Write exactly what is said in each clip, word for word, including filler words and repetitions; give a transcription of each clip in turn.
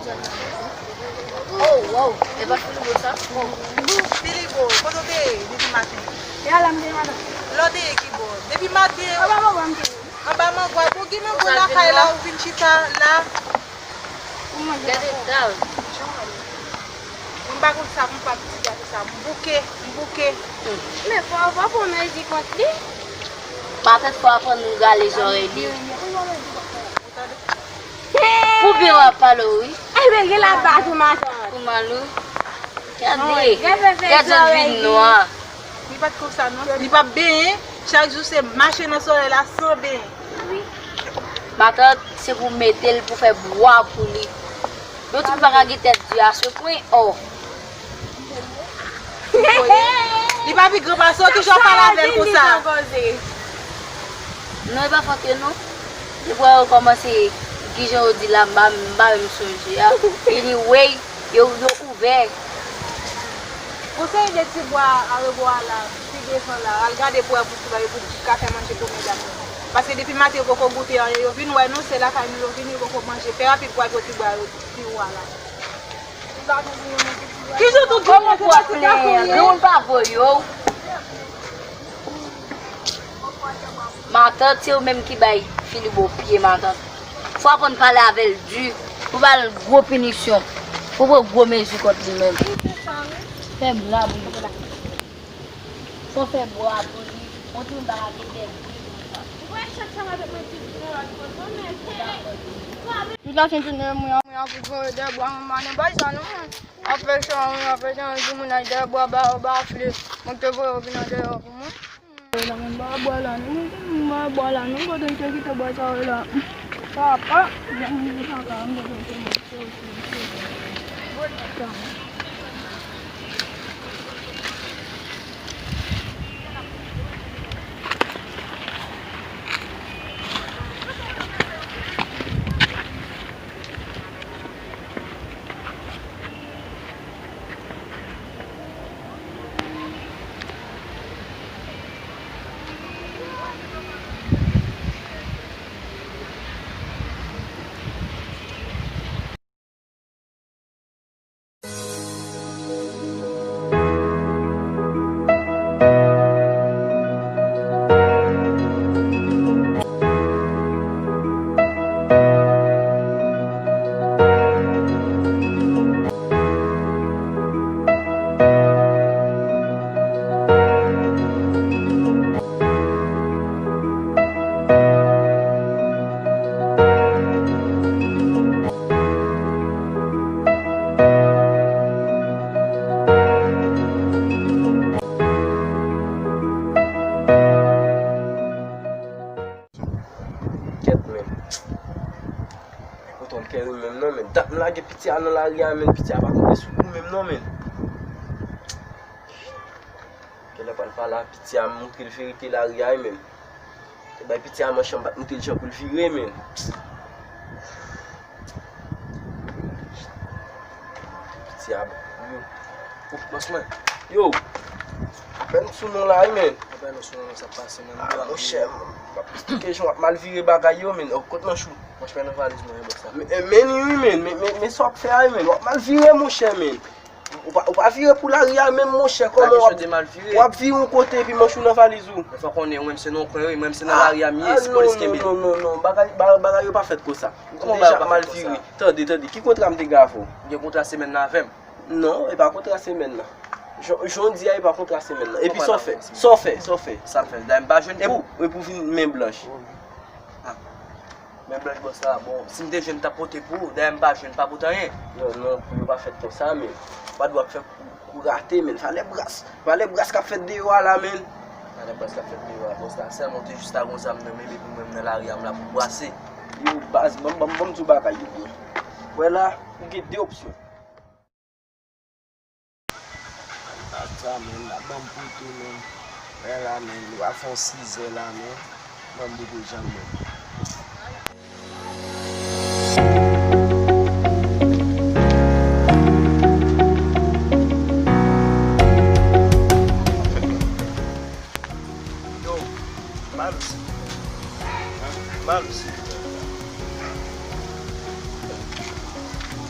Oh, wow. E pa Filibo sa? Filibo, kote w te ye depi maten? E a la m te ye, madanm. Lè w te ye ki bò? Depi maten. Anba mangwa m te ye. Anba mangwa? Bon, gen mangwa lakay la, ou vin chita la. Ou manje mangwa. Gade dal. Mwen pa konn sa, mwen pa piti gate sa. M bouke, m bouke. Men fò, fò pran mezi kont li. Matant, fò aprann nou rale zòrèy li. Ou byen w ap pale wi. Ebyen, gen la pa tou matant. Kouman nou? Gade, gade jan l vin nwa. Li pa t konsa non. Li p ap benyen. Chak jou se mache nan solèy la san benyen. Wi. Matant, se pou mete l pou fè bwa pou li. Yon timoun pa ka gen tèt di a se pwen ò. Li pa pi gran pase w, kijan w pale avè l konsa? Non, e pa fòt yo non. Depi w kòmanse, kijan yo di la, m pa, m pa menm sonje a. Anyway, yo, yo ouvè. Yon seri de ti bwa arebò a la, pi devan la, al gade pou wè pou ti bagay pou ka fè manje pou medam yo. Paske depi maten yo poko goute anyen, yo vin wè nou, se lakay nou yo vini, yo poko manje. Fè rapid pou al pran ti bwa yo pi wo a la. Kijan tou granmoun pou ap plenyen? Granmoun pa voye w. Matant, se ou menm ki bay Filibo pye, matant. Fò aprann pale avè l di, pou ba l gwo pinisyon. Pou pran gwo mezi kont li menm. Fè bwa pou li. Fò fè bwa pou li. Yon timoun pa ka gen tèt di konsa. Tout la sentine mwen an, mwen an pou voye dèyè bwa, mwen pa nan bay sa non, mwen. Ap fè chan, mwen ap fè chan, yon timoun ak dèyè bwa, ba, ba fle. Mwen te voye yo vin an dèyè pou mwen. Mwen ba bwa la non, mwen ba bwa la non, kote m te kite bwa sa yo la. Papa, jan mwen te papa, mwen te kite bwa sa yo. Kèt, men. Kote w kè wi menm non, men. Dat m lage piti a nan lari a, men. Piti a pa tonbe sou kou menm non, men. Genlè pral pale a piti a, m montre l verite lari a, men. Te bay piti a manch an, m pa t montre l jan pou l vire, men. Piti a, yo. Bòs mwen. Yo. Apèn sou non la, wi, men. Apèn sou non, sa pase, men. Ah, monchè, m ap eksplike jan w ap mal vire bagay yo, men. Kot manch ou? Manch mwen nan valiz mwen, bòs la. Men, men, wi, men, men, men, men sa w ap fè a, men. W ap mal vire, monchè, men. Ou pa, ou pa vire pou lari a menm, monchè, kòman w ap, w ap vire yon kote epi manch ou nan valiz ou? Men fò konnen, mwen, se nan yon kwen, wi, mwen, se nan lari a m ye, se polis kenbe m. Ah, non, non, non, non, bagay, ba-, bagay yo pa fèt konsa. Ou deja mal vire. Tande, tande, ki kontra m te gen avè w? M gen kontra semèn nan avè m. Non, e pa kontra semèn nan. Jan, jan w di a, e pa kontra semèn nan. Epi sa w fè, sa w fè, sa w fè. Sa m fè, dayè m pa jwenn pou. E pou vin men blanch. Ah. Men blanch bòs la, bon, si m te jwenn, m t ap pote pou ou, dayè m pa jwenn, pa pote anyen. Non, non, pou yo pa fèt konsa, men. Pa dwe ap fè kou, kou rate, men. Valè bras, valè bras k ap fèt deyò a la, men. Valè bras k ap fèt deyò a, bòs la, sèlman w te jis ta gon zam nan men, epi mwen, m nan lari a, m la pou brase. Yo, baz, ban m, ban m, ban m di w bagay yo, bro. Wè la, ou gen de opsyon. Sa, men, la ban m pote, men. Wè la, men, nou va fè yon sizè la, men. Ban m pote janm, men. Yo, Malous. Malous.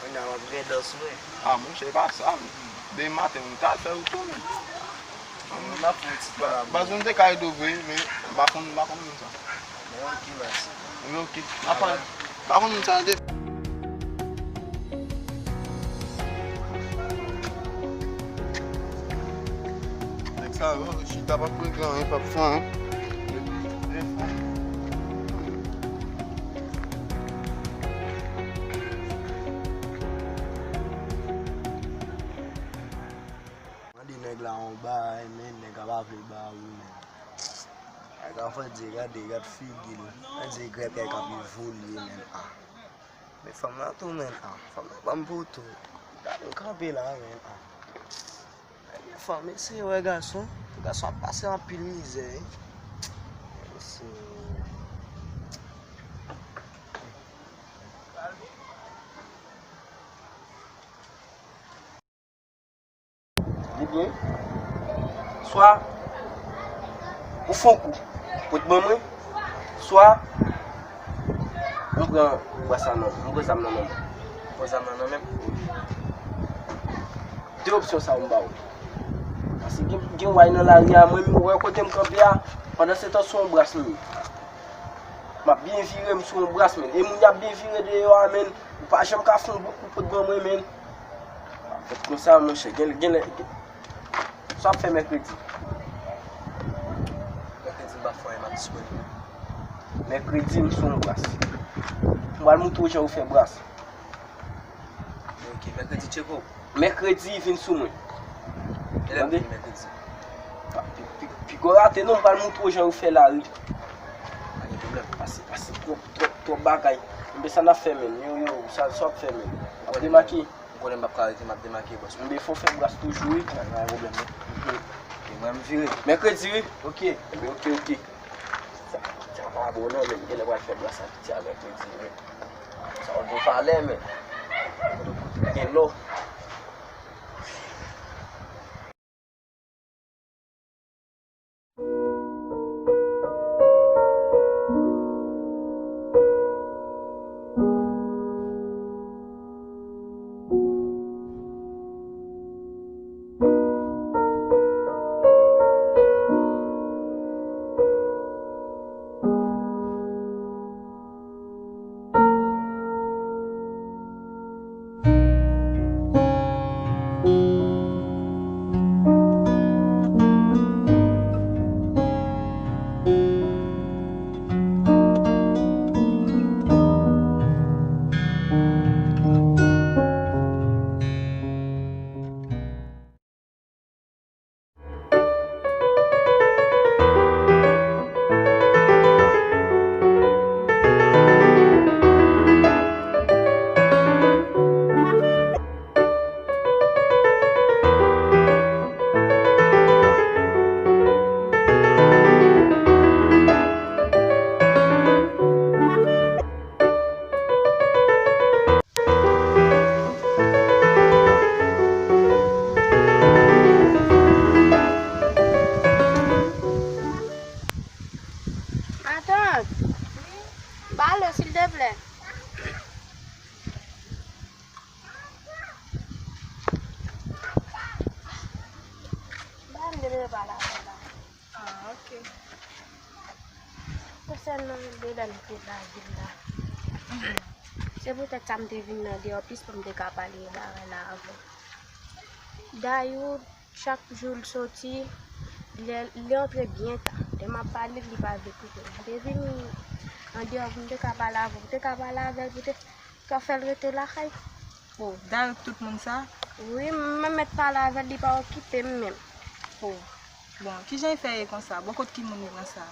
Kounye a m ap gen dòs mwen. Ah, monchè, e pa sa. Demen maten, m ta fè ou tounen. Mwen, m ap fè yon ti pale avè w. Baz, m te ka ede w vre, men m pa konn, m pa konn moun sa. Men ok, baz. Men ok. Apa, m pa konn moun sa, tande. Nèg sa yo chita, p ap regle anyen, p ap fè anyen. Mande nèg la yon bagay, men nèg la pa vle ba ou, men. Nèg la fè di, gade, gade figi l. Fè di grèt kay k ap evolye, men, ah. Men fanm nan tou, men, ah. Fanm nan ban m poto. Gade m kanpe la, men, ah. Ebyen, fanm, eseye wè gason. Gason ap pase anpil mizè, wi. Mesye. Li byen. Swa ou fè yon kou pou t ban mwen, swa m pran bras la nan, m pran zam nan nan men. M pran zam nan nan men m. De opsyon sa yo m ba ou. Paske gen, gen way nan lari a, mwen menm, ou wè kote m kanpe a, pandan se tan sou yon bras m ye. M ap byen vire, m sou yon bras, men. E moun y ap byen vire deyò a, men. Ou pa janm ka fè yon bout kou pou t ban mwen, men. Fèt konsa, monchè. Gen, gen lè, gen, sa w ap fè mèkredi? Mèkredi, m pa fè anyen, m ap disponib. Mèkredi, m sou yon bras. M pral montre w jan yo fè bras. Ok, mèkredi tcheke w. Mèkredi, vin sou mwen. Kilè m vini mèkredi? Pa, pi, pi, piga w rate non, m pral montre w jan yo fè lari. Pa gen pwoblèm. Pase, pase twòp, twòp, twòp bagay. Enben sa n ap fè menm. Yo, yo, sa, sa w ap fè menm? W ap demake? M konnen m p ap ka rete, m ap demake, bòs mwen. Enben fò w fè bras toujou, wi. Pa gen pwoblèm non. Mhm. Ok, mwen m vire. Mèkredi, wi. Ok. Enben ok, ok. Sa, sa pa bon non, men. Genlè pral fè bras a piti a mèkredi, men. Sa w gen valè, men. Gen lò. Matant, ba lo, silteplè. Ba m de lè ba la, la. Ah, ok. Konsènan de lè m te lavil la. Se poutèt sa m te vin nan deyò plis pou m te ka pale bagay la avè w. Dayou, chak jou l soti, li, li antre byen ta. Lè m ap pale l, li pa vle koute m. M te vin andeyò pou m te ka pale avè w. M te ka pale avè l, pou te ka fè l rete lakay. Bon, dayou tout moun sa, Wi, mwen mèt pale avè l, li pa okipe m menm. Oh. Bon, kijan li fè ye konsa? Bò kot ki moun li pran sa?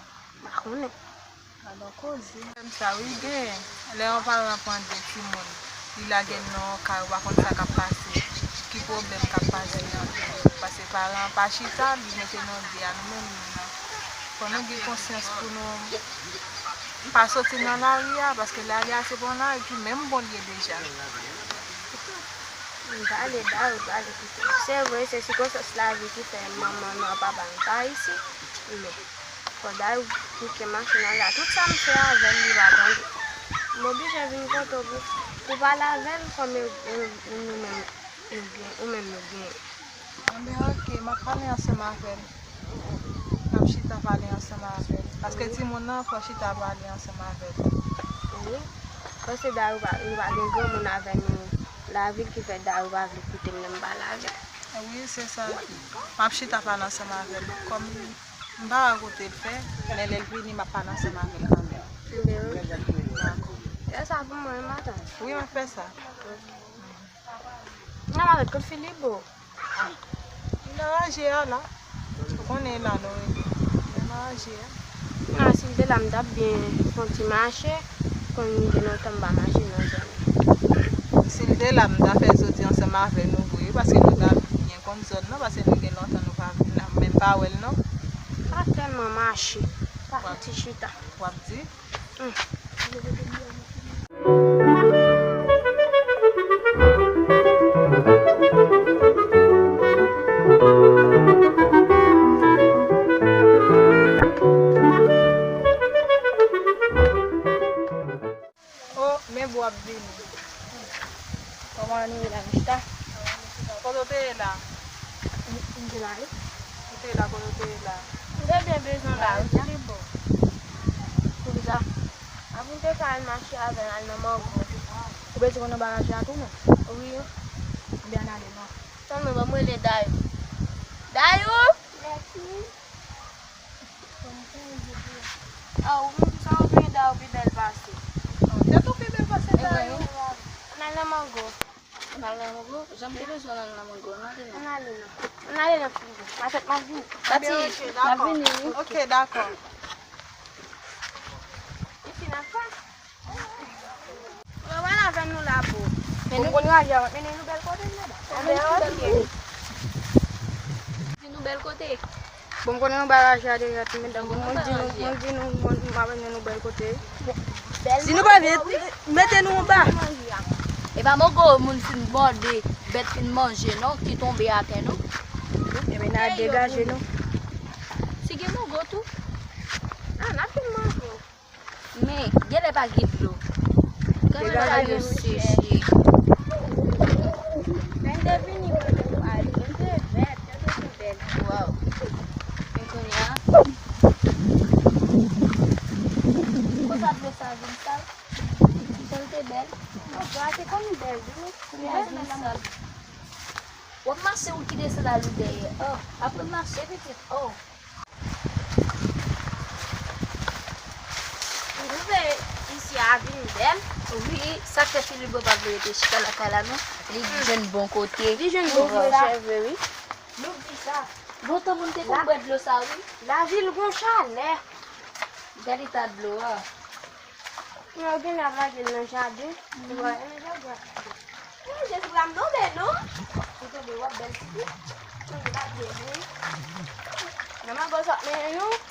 M pa konnen. Gadon koze. Menm sa, wi, gen. Lè yon paran pran de timoun, li lage l nan yon kay, ou pa konn sa k ap pase. Ki pwoblèm k ap pase antre yo? Paske paran an pa chita, li mete nan de a, nou menm, nou nan. Fò nou gen konsyans pou nou pa soti nan lari a, paske lari a se pa yon lari ki menm bon l ye deja. M pale, Dayou pale kite m. Se vre, se sikonstans lavi ki fè manman nou ak papa nou pa isit, men fò Dayou bouke machin nan la. Tout sa m fè avè l, li pa tande. M oblije vin kote w pou, pou pale avè l, kòm nou, nou, nou menm nou gen, ou menm nou gen. Anben, oke, m ap pale ansanm avè l. M ap chita pale ansanm avè l. Paske timoun nan, fò chita pale ansanm avè l. Wi. Paske Dayou pa, nou pa gen granmoun avè nou lavil ki fè Dayou pa vle koute m lè m pale avè l. Wi, se sa. M ap chita pale ansanm avè l. Kòm m pa wè kote l fè, men lè l vini, m ap pale ansanm avè l kanmenm. Anben, oke. Dakò. Fè sa pou mwen, matant. Wi, m ap fè sa. Oke. N ap avèk kot Filibo. Li nan raje a la. Ou konnen e la nou rete. Li nan raje a. A, si l te la, m t ap byen fè yon ti mache. Konn gen lontan m pa mache nan zòn nan. Si l te la, m ta fè l soti ansanm avè nou vre, paske nou ta byen konn zòn nan, paske nou gen lontan nou pa vin la, m menm pa wè l non. Pa tèlman mache. Pa fè ti chita. W ap di? Oh, men bro ap vini. Kòman nou ye la, nou chita? Kote w te ye la? M, m te la, wi. Ou te la, kote w te ye la? M te byen bezwen la, wi, Filibo. Poukisa? Apre m te fè al mache avè l al nan mango. Ou bezwen konn nan baraj la tou, non? Wi. Ebyen, ann ale, non. Tann mwen, ban m rele Dayou. Dayou! Mèsi. Ah, ou menm ki sa ou vle Dayou pi bèl pase. Oh, tèt ou pi bèl pase Dayou. Ann al nan mango. Ann al nan mango? Jan m te bezwen ann al nan mango. Ann ale non. Ann ale non. Ann ale non, Filibo. Matant, m ap vini. Pati, m ap vini, wi. Ok, dakò. Ifi n ap fè. Mwen wè l avè nou la, bro. Bon, m konn raje a, w ap mennen nou bèl kote, m nan ba. Anben, ok. Di nou bèl kote. Bon, m konnen nou ba raje a deja, ti medam. Bon, mwen di nou, mwen di nou, mwen, m ap mennen nou bèl kote. Di nou pa vle, mete nou anba. E pa mango moun fin mòde, bèt fin manje, non, ki tonbe atè, non. Ebyen, n a degaje nou. Si gen mango tou. Ah, n ap fin manje. Men, genlè pa gen dlo. Degaje nou. Seche. Men te vini kote pou al, men te vèt, tande se bèl. Waw. Men kounye a. Konsa dlo sa vin sal. Jan l te bèl. Oh, dlo a te konn bèl, wi. Kounye a vin sal. W ap mache, ou kite sandal ou dèyè. Oh, aprann mache, pitit. Oh. Ou twouve isi a vin bèl? Wi, sa k fè Filibo pa vle rete chita lakay la non. Li jwenn bon kote. Li jwenn bon kote. Wi. Lontan moun te konn bwè dlo sa wi. Lavil gon chalè. Gade eta dlo a. Yo genlè ap lage l nan jaden. Wi, nan jaden. Wi, Jezi, la m tonbe non. Ou tonbe, w ap bèl pitit. Tonbe pa byen vre. Nan mango sot mennen nou.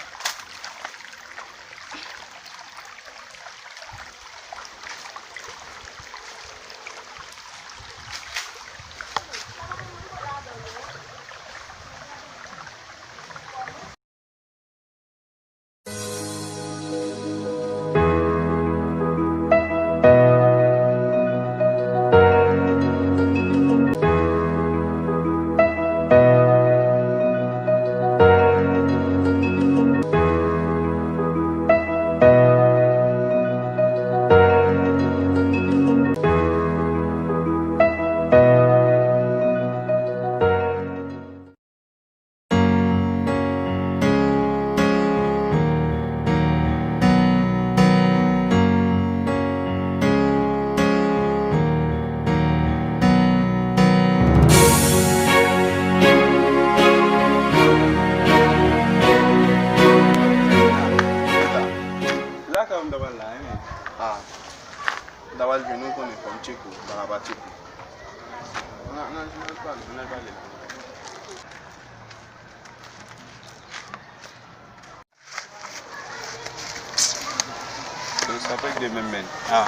Sa fèk de menm, men. Ah.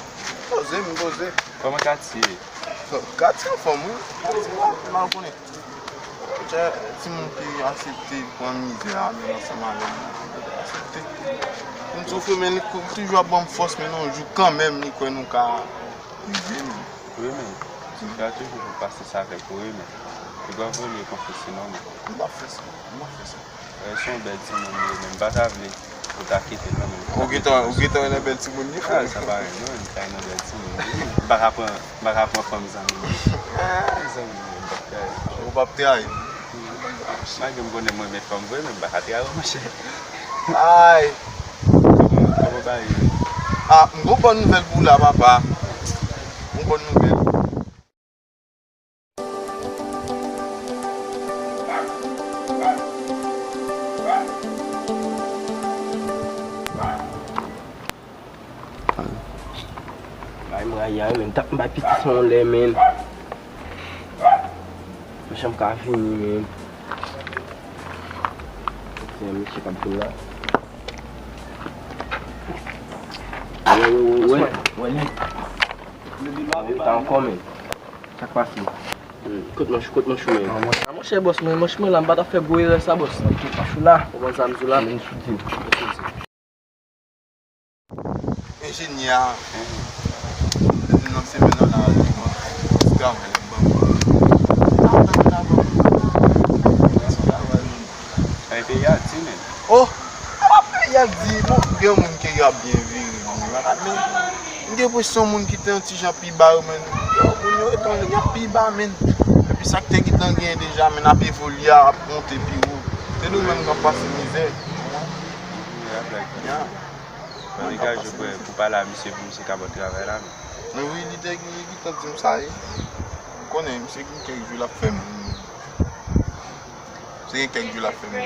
Poze, m poze. Kòman katye ye? Katye anfòm, wi. Katye mal, mal konnen. Timoun ki aksepte pran mizè a, men ansanm avè m, aksepte. M soufri, men li kou-, toujou ap ban m fòs, men yon jou kanmenm, li kwè nou ka rive, men. Wi, men. Ti frè toujou pou pase sa avèk ou, wi, men. Li pa vle konfese, non, men. M p ap fè sa, m p ap fè sa. Eh, se yon bèl timoun li ye, men m pa ta vle pou ta kite l, non, men. Ou gentan, ou gentan renmen bèl timoun li, frè? Ah, sa pa renmen, non, men m ta renmen bèl timoun li. M pa ka pran, m pa ka pran fanm zanmi m. Ah, zanmi m, m p ap trayi. Ou p ap trayi? Malgre m konnen mwen renmen fanm vre, men m pa ka trayi w, monchè. Ay. Kòman, kòman bagay yo ye? Ah, m gon bòn nouvèl pou w la, papa. M gon bòn nouvèl. Bay mwen aya, men, tap bay piti sa yon lè, men. Mwen janm ka vini, men. Se yon mesye k ap vin la. Wè, wè, wè, wè. Wè li. Wè li ta ankò, men. Sa k pase? Hmm, kot manch, kot manch ou, men? Ah, monchè, bòs, mwen, manch mwen la, m pa t ap fè gwo erè sa, bòs. Manch ou la. Ou konn sa m di w la? Men sou di. Enjenyè a, li di nan semèn nan la, li ban travay, li ban. Ay, peyi a di, men. Oh! Apa peyi a di, bon, gen moun ke y ap byen vire, byen malad, men m gen enpresyon moun ki te yon ti jan pi ba yo, men, yo, moun yo ret yon, y ap pi ba, men. Epi sa k te gentan genyen deja, men, ap evolye, ap monte pi wo. Se nou menm k ap pase mizè. Ya. Ban degaje pou, pou pale a misye, pou misye ka ba w travay la, men. Men wi, li te, li gentan di m sa, wi. Ou konnen, misye gen kèk jou l ap fè m. Misye gen kèk jou l ap fè m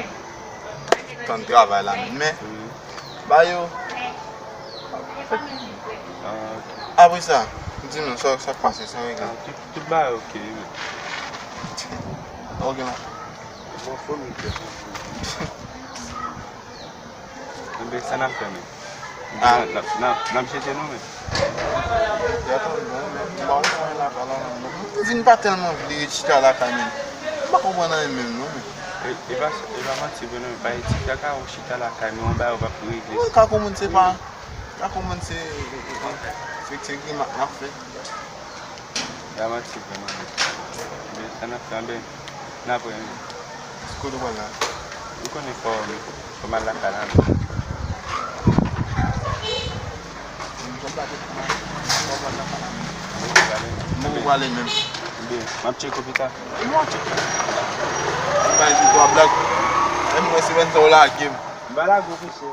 tann travay la, men, men, ba yo. Ah, ok. Apre sa, di m non, sa, sa k pase, sa regle. Ah, tout, tout bagay ok, wi, men. Ok, la. Bon, fò nou fè sa. Enben, sa n ap fè, men? Ah. N ap, n ap, n ap jete nou, men. Jete nou, men. M pa konprann lakay la, non. M di m pa tèlman vle ret chita lakay, men. M pa konprann anyen menm, non, men. E, e pa, e pa manti vre, non, men. Pa ti kaka ou chita lakay, men yon bagay ou p ap regle. Wi, ka konprann se pa, ka konprann se, se, se, se grimas n ap fè. Ya manti vrèman, men. Men sa n ap fè, anben, n ap wè, men. Kote w pral la? Ou konnen fò, fò m al lakay la, men. Mwen pral lakay la, men. Mwen pral lakay la, men. Mwen pral menm. Byen, m ap tcheke w pita. Mwen ap tcheke w. Bay di twa blag. Menm mwen se menm tan w lage m. M pa lage w, mesye.